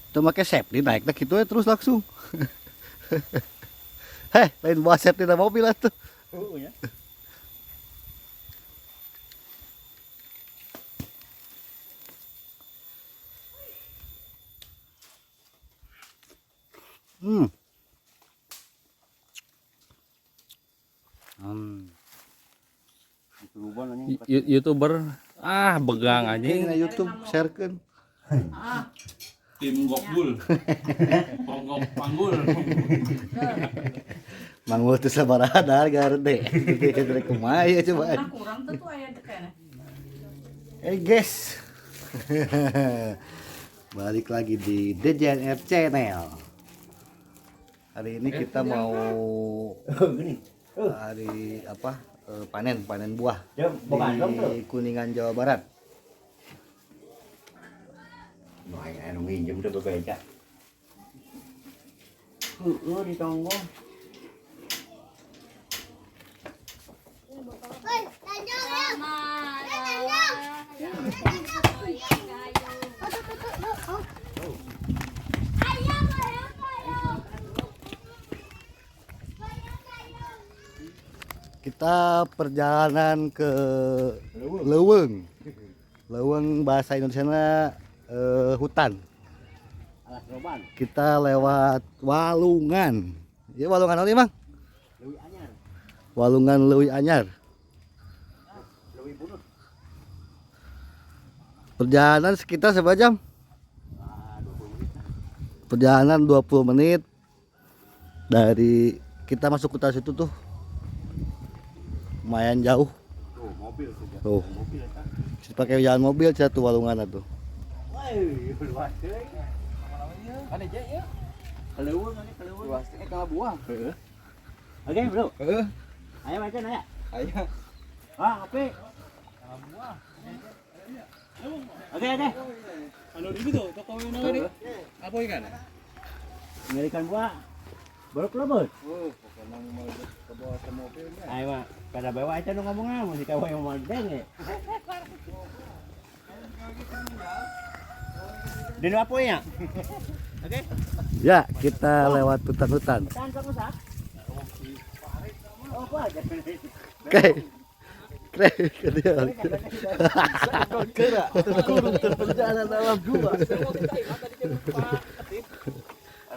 Itu make safety naik dah gitu ya terus langsung. Heh, lain bawa safety na mobil atuh. Oh ya. Hmm. Hmm. Anjing. YouTuber ah begang anjing. Ini YouTube sharekeun. Tim Gokbul. Ponggok Panggul. Manggul teu sabaraha dahar garede. Dari kumaha ya coba. Nah, kurang tuh tuh aya teh kayaknya. Hey guys. Balik lagi di DJNR Channel. Hari ini kita mau Gini. hari apa? Panen, panen buah Ya, bukan dong tuh. di Kuningan, Jawa Barat. Nu aing anu nginjem teh bebeja. Heeh di tonggo. Kita perjalanan ke Leuweung. Leuweung bahasa Indonesianya hutan. Alas roban, Kita lewat Walungan. Ya Walungan apa nih, Bang? leuwih anyar, Walungan Leuwi Anyar. leuwih bunut. Perjalanan sekitar seberapa jam? Ah, 20 menit lah. Perjalanan 20 menit dari kita masuk hutan situ tuh. Lumayan jauh. Tuh, mobil sudah. Tuh. Mobil eta. Pakai jalan mobil satu Walungan tuh. Woi, luas euy. Ada je ya. Kaleuweung ane kaleuweung. Luas kalau buah. Heeh. Oke, Bro. Heeh. Ayo macan aya. Aya. Ah, ngopi. Oke, oke. Anu di itu toko ini. Apa ikan? Ngerikan buah. Baru kelebet. Oh, pokoknya mau ke bawah ke mobilnya. Ayo mah, kada bawa aja nu ngomong ah, mesti kawa yang mau denge. Dino apa ya? Oke. Ya, kita lewat hutan-hutan. Tahan sama sak. Oh, apa aja. Oke. Keren, keren. Perjalanan dalam gua.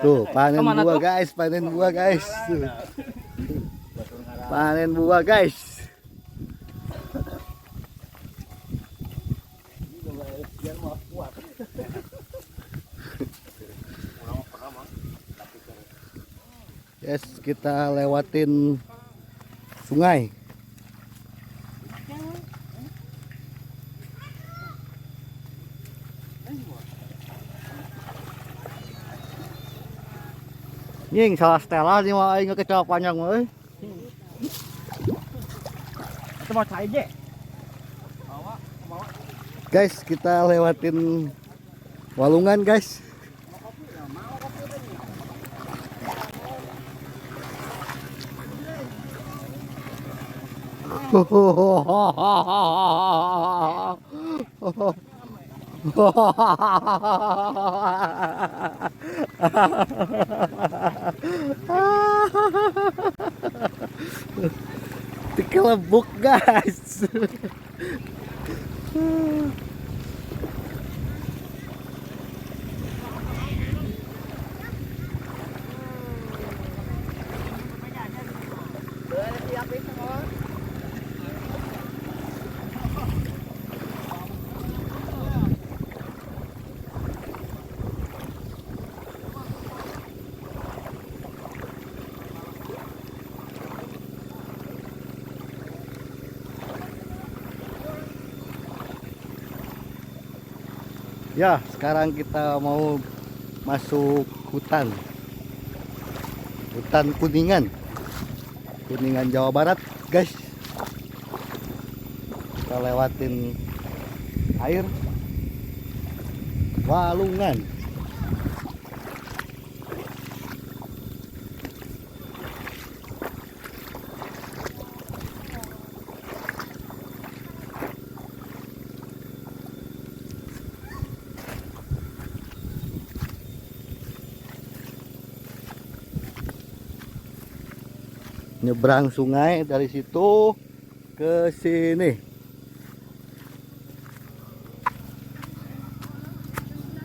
Tuh, panen buah guys, panen buah guys. Tuh. Panen buah guys. Yes, kita lewatin sungai. Nying salah setelan nih mah aing kecap panjang mah euy. Itu mau cai je. Guys, kita lewatin Walungan, guys. Dikelebuk, guys. Ya, sekarang kita mau masuk hutan. Hutan Kuningan. Kuningan Jawa Barat, guys. Kita lewatin air Walungan. Nyebrang sungai dari situ ke sini.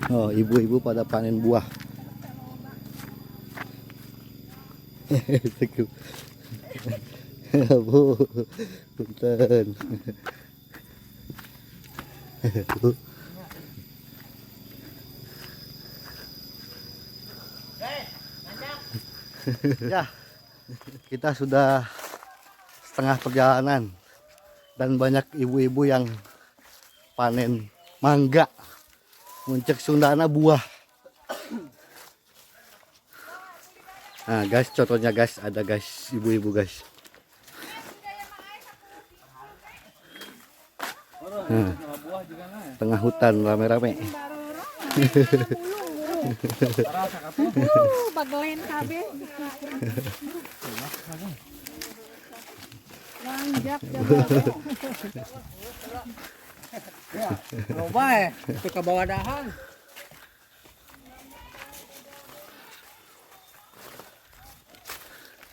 Oh, ibu-ibu pada panen buah. Teguh. Bu, punten. Bu. Ya, kita sudah setengah perjalanan dan banyak ibu-ibu yang panen mangga. Muncak Sundana buah. Nah guys, contohnya guys, ada guys, ibu-ibu guys. Nah, tengah hutan rame-rame. Baglen kabeh. Lanjak Ya, loba eh, itu ke bawah dahan.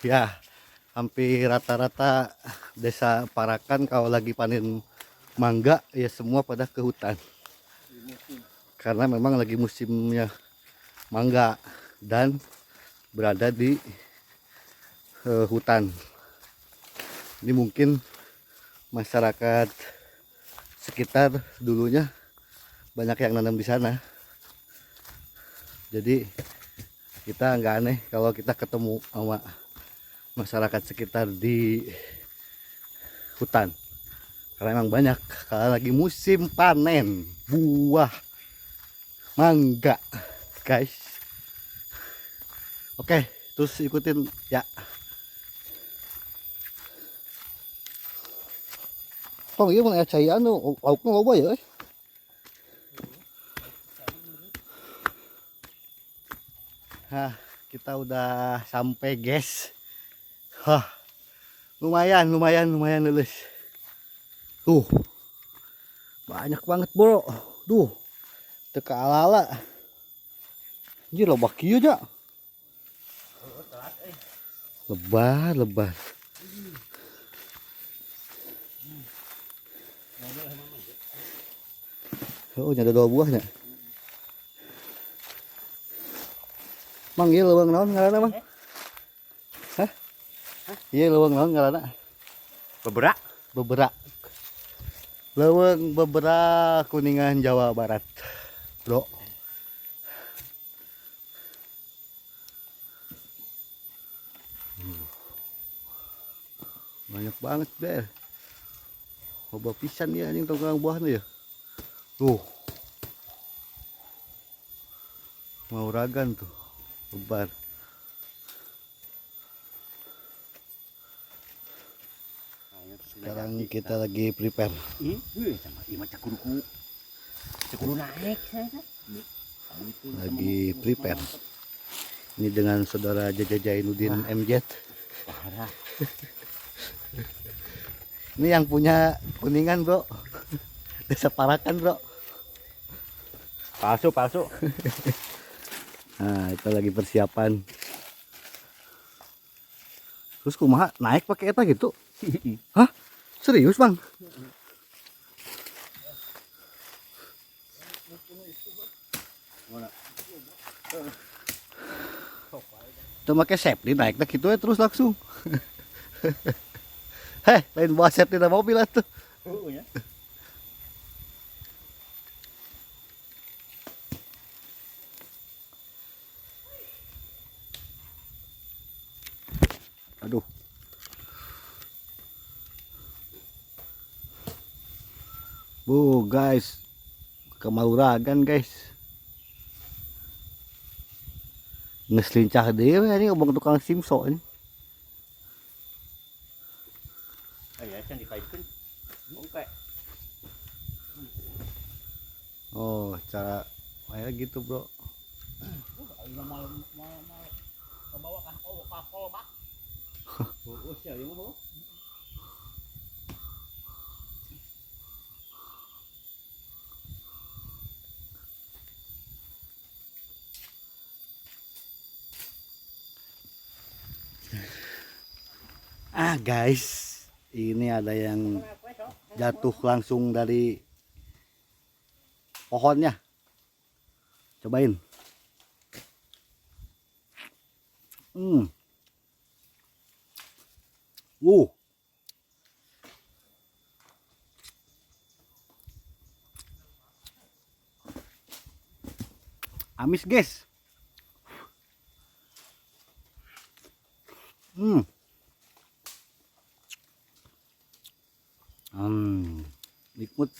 Ya, hampir rata-rata desa Parakan kalau lagi panen mangga ya semua pada ke hutan. Karena memang lagi musimnya mangga dan berada di hutan. Ini mungkin masyarakat sekitar dulunya banyak yang nanam di sana. Jadi kita nggak aneh kalau kita ketemu sama masyarakat sekitar di hutan, karena emang banyak kalau lagi musim panen buah mangga guys. Oke, terus ikutin ya. Tong ieu mun aya cai anu laukna loba ya. Hah, kita udah sampai guys. Hah, lumayan, lumayan, lumayan lulus. Tuh, banyak banget bro. Duh, teka ala-ala. Anjir loba kieu nya. Lebar, lebar. Oh, ada dua buahnya. Mang, ieu leuweung naon ngaranna, Mang? Hah? Ieu leuweung naon ngaranna? Beberak. Beberak. Leuweung Beberak Kuningan, Jawa Barat. Bro. Banyak banget, Ber. Loba pisan ya anjing tukang buahna ya. Tuh. Mauragan tuh. Lebar. Sekarang kita lagi prepare. Lagi prepare. Ini dengan saudara Jaja Jainuddin MZ. Ini yang punya Kuningan, bro. Desa Parakan, bro. Palsu, palsu. Nah, itu lagi persiapan. Terus kumaha naik pakai eta gitu? Hah? Serius, Bang? Itu pakai safety naik gitu ya terus langsung. Heh, lain bawa safety na mobil atuh. Aduh. Bu, guys. Kemauragan, guys. Nges lincah deui ini ngomong tukang simso ini. Aya can dikaitkeun. Oke. Oh, cara kayak gitu, bro. Oh, sia ieu mah. Ah guys, ini ada yang jatuh langsung dari pohonnya. Cobain. Amis guys. Nikmat.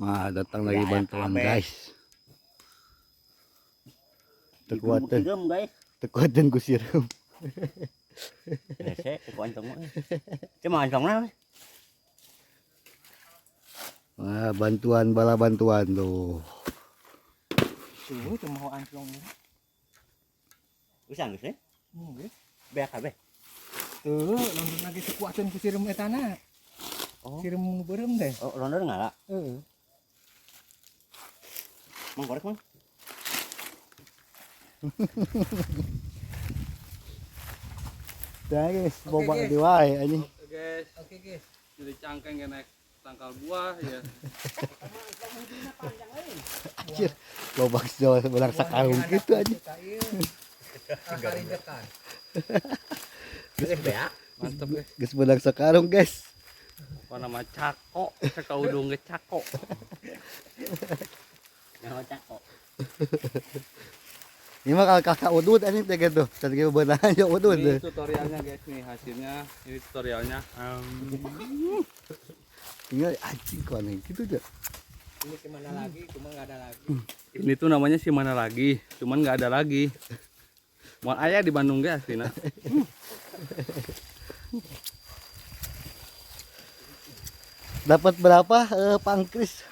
Nah, datang lagi bantuan guys. Tekuatan, tekuatan ku siram. Wah, bantuan bala bantuan tuh. Tuh, cuma mau anjlong ini. Usah geus eh? Geus. Beak kabeh. Tuh, london lagi sekuatan ku sirum etana. Oh. Sirum nu beureum teh. Oh, london ngala. Heeh. Mang korek, Mang. Dah guys, boba di wae anjing. Oke guys. Oke guys. Jadi cangkeng kayak naik tangkal buah ya. Anjir, lobak sejauh sebelah sakarung gitu anjing. Geus beak. Mantep guys. Geus belang sakarung guys. Apa nama cako, cako udung ge cako. Nama cako. Ini mah kalau kakak udut anjing teh gitu. Tadi ge beunang ya udut. Ini tutorialnya guys nih hasilnya. Ini tutorialnya. Tinggal anjing kok aneh gitu aja. Ini si mana lagi, cuma nggak ada lagi. Ini tuh namanya si mana lagi, cuman nggak ada lagi. Mau ayah di Bandung ge aslinya. Dapat berapa pangkris?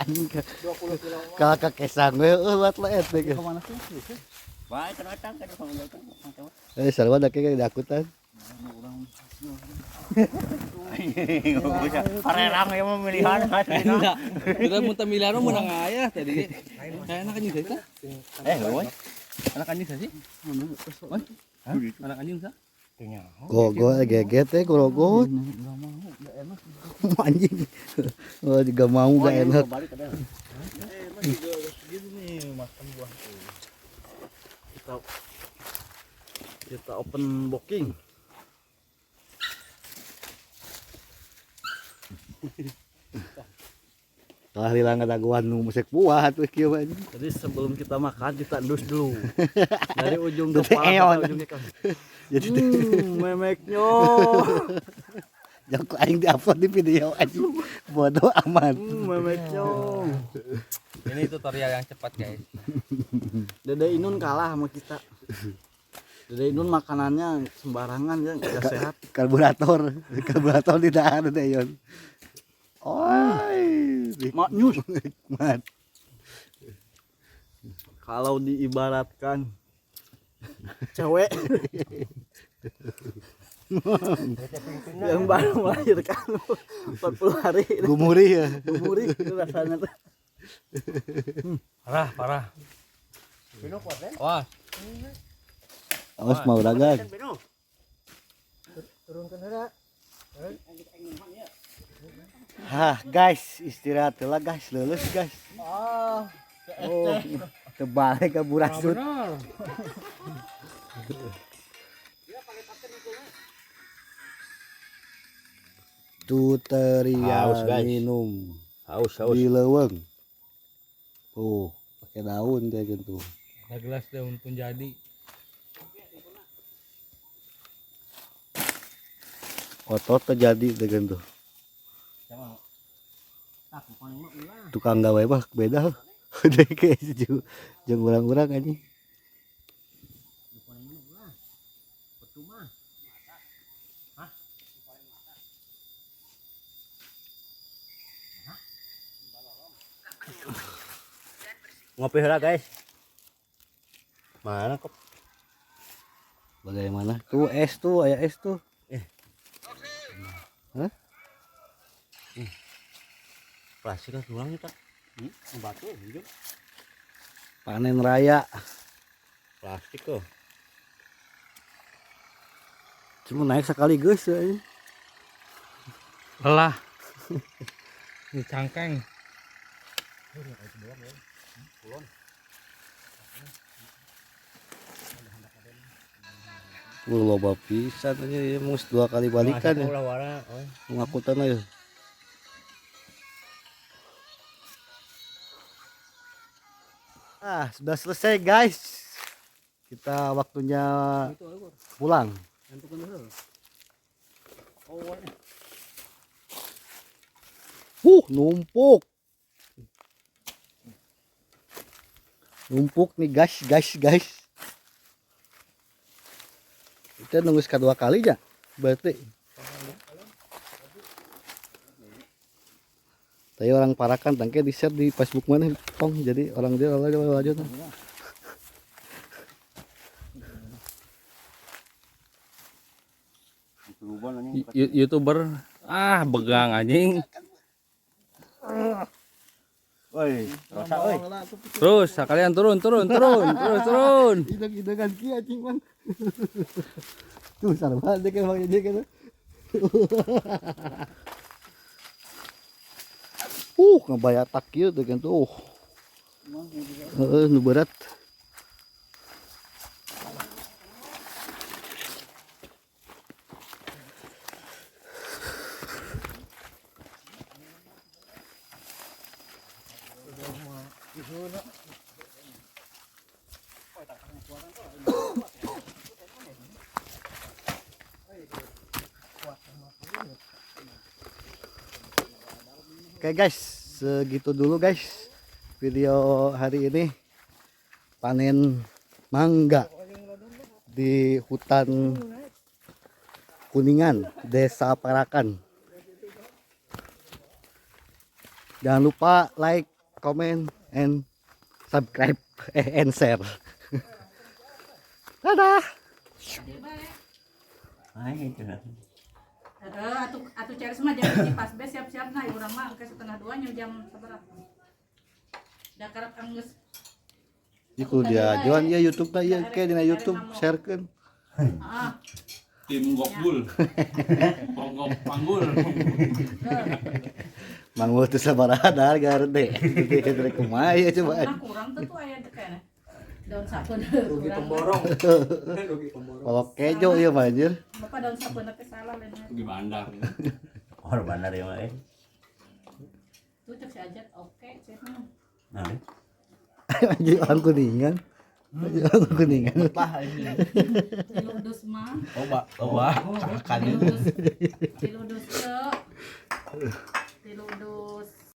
Anjing 20 kilo. Kalau kakesang we eueuh leet teh. Kemana sih? Bae kana tang kana pang. Sarua da kayak diakutan. Parerang ya mah milihan. Enggak. Kita mun milihan mah menang aya tadi. Kayak anak anjing sih? Euy. Anak anjing sih? Hah? Anak anjing sah? Go geget teh gorogot. Anjing. Oh, juga mau gak enak. Gitu nih makan buah tuh. Kita open booking. Kalah lila ngadaguan nu musik buah atuh kieu anjing. Jadi sebelum kita makan kita endus dulu. Dari ujung Jadi kepala eon. sampai ujung kaki. Jadi Memeknya. jauh aing di-upload di video anjing. Bodoh amat. Memeknya. Ini tutorial yang cepat guys. Dede Inun kalah sama kita. Dede Inun makanannya sembarangan ya, nggak sehat. Karburator, karburator di dahar deh Yon. Oi, Maknyus. nikmat. Kalau diibaratkan cewek yang baru melahirkan 40 hari Gumuri ya. gumuri itu rasanya tuh. Parah, parah. Wah, Awas mau dagang. Turunkan heula. Hah, guys, istirahat lah guys, lulus guys. Oh, kebalik ke burasut. benar. Tutorial Haus, guys. minum Haus, di leuweung. Tuh, pakai daun kayak gitu. Ada gelas daun pun jadi. Otot terjadi dengan tuh. Tukang gawe mah beda. Udah kayak jeung urang-urang anjing. Ngopi heula guys. Mana kok? Bagaimana? Tuh es tuh, aya es tuh. Hah? Plastik kan tulang itu. Batu hijau. Panen raya. Plastik tuh. Cuma naik sekali guys ya. Lelah. Ini cangkeng. Loba pisan aja ya, mus 2 kali balikan ya. Ngakutan aja. Ah, sudah selesai guys. Kita waktunya pulang. Numpuk. Numpuk nih guys, guys, guys. Kita nunggu kedua kali ya, berarti. Tapi orang Parakan tangke di share di Facebook mana, tong jadi orang dia lanjut. YouTuber ah begang anjing. Woi, rosak euy. Terus sekalian turun turun turun terus turun. Ideng-idengan ki anjing man. Tuh sarua deh kayak bang jadi kan. Ngebayatak kieu teh kan tuh. Heeh, nu berat. Oke guys, segitu dulu guys video hari ini, panen mangga di hutan Kuningan, Desa Parakan. Jangan lupa like, comment, and subscribe, and share. Dadah. Atuh cari semua jam hiji pas be siap-siap nah urang mah engke 1:30 nya jam sabaraha. Da karep anggeus. Iku dia juan ieu YouTube na ieu ke dina YouTube sharekeun. Heeh. Tim Gokbul. Ponggok Panggul. Mang teu sabaraha dar garde. Dari kumaha ieu coba. Nah kurang tuh tuh aya teh kayaknya. Daun sapeun rugi Pemborong. Rugi pemborong. Kalau kejo ieu mah anjir. Bapak daun sapeun teh salah lain. Rugi bandar. Oh, bandar ya mah. Tuh cek si Ajat oke cenah. Nah, Anjir orang Kuningan. Anjir orang Kuningan. Tiludus mah. Loba, loba. Tiludus. Tiludus ke. Tiludus.